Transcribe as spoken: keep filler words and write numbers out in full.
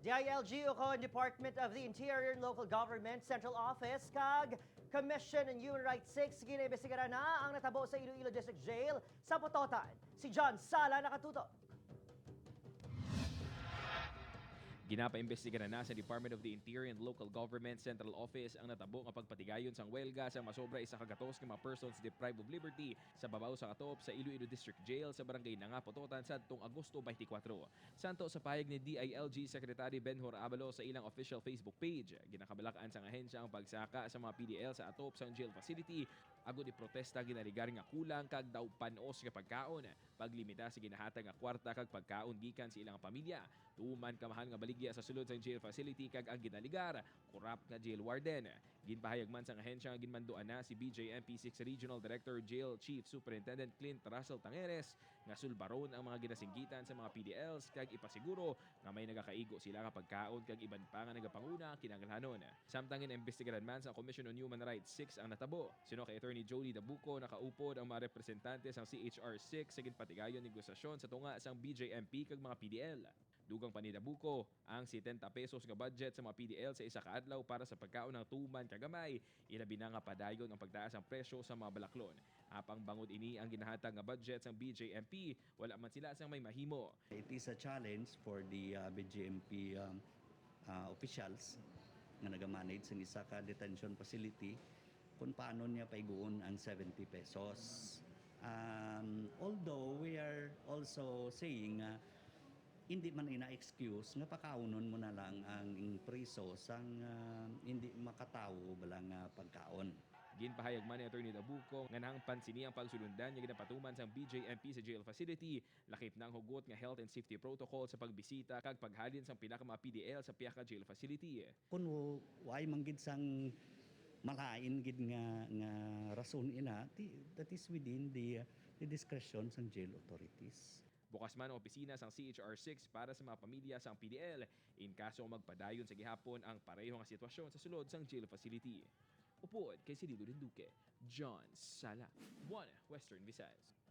D I L G ukon Department of the Interior and Local Government Central Office kag Commission on Human Rights six ginaimbestigaran na ang natabo sa Iloilo District Jail sa Pototan. Si John Sala nakatutok. Ginapaimbestigaran na sa Department of the Interior and Local Government Central Office ang natabo nga pagpatigayon sang welga sang masobra isa ka gatos nga mga persons deprived of liberty sa babaw sa atop sa Iloilo District Jail sa Barangay Nanga, Pototan sadtong Agosto twenty-four. Santo sa pahayag ni D I L G Secretary Benhur Abalos sa ilang official Facebook page, ginakabalak-an sang ahensya ang pagsaka sa mga P D L sa atop sang jail facility agod iprotesta ginaligar nga kulang kag daw pan-os nga pagkaon, paglimita sa ginahatag nga kwarta kag pagkaon gikan sa ilang pamilya, tuman kamahal nga baligya sa sulod sang jail facility kag ang ginaligar, corrupt nga jail warden. Ginpahayag man sang ahensya nga ginmanduan na si B J M P six Regional Director Jail Chief Superintendent Clint Russell Tangeres nga sulbaron ang mga ginasinggitan sa mga P D Ls kag ipasiguro nga may nagakaigo sila nga pagkaon kag iban pa nga nagapanguna kinahanglanon. Samtang ginaimbestigaran man sa Commission on Human Rights six ang natabo. Suno kay Attorney Jody Dabuco, nakaupod ang mga representante sang C H R six sa ginpatigayon negosasyon sa tunga sang B J M P kag mga P D L. Dugang pa ni Dabuco, ang setenta pesos nga budget sa mga P D L sa isa ka adlaw para sa pagkaon ang tuman ka gamay, ilabi na nga padayon ang pagtaas ang presyo sa mga balaklon. Apang bangod ini ang ginahatag nga budget sang B J M P, wala man sila sang may mahimo. It is a challenge for the uh, B J M P um, uh, officials nga nagamanage sang isa ka detention facility kung paano niya paiguon ang seventy pesos. Um, although we are also saying nga hindi man ina-excuse nga pakaunon mo na lang ang preso sang ah, hindi makatawo bala nga pagkaon. Ginpahayag man ni Attorney Dabuco nga nahangpan sini ang pagsulundan nga ginapatuman sang B J M P sa jail facility, lakip na ang hugot nga health and safety protocol sa pagbisita kag paghalin sang pila ka mga P D L sa pihak nga jail facility. Kung wa- waay man gid sang malain gid nga nga rason ina, ti- that is within the the discretion sang jail authorities. Bukas man ang opisina sang C H R six para sa mga pamilya sang P D L in kaso magpadayon sa gihapon ang pareho nga sitwasyon sa sulod sang jail facility. Upod kay Sinido Rinduque, John Sala, One Western Visayas.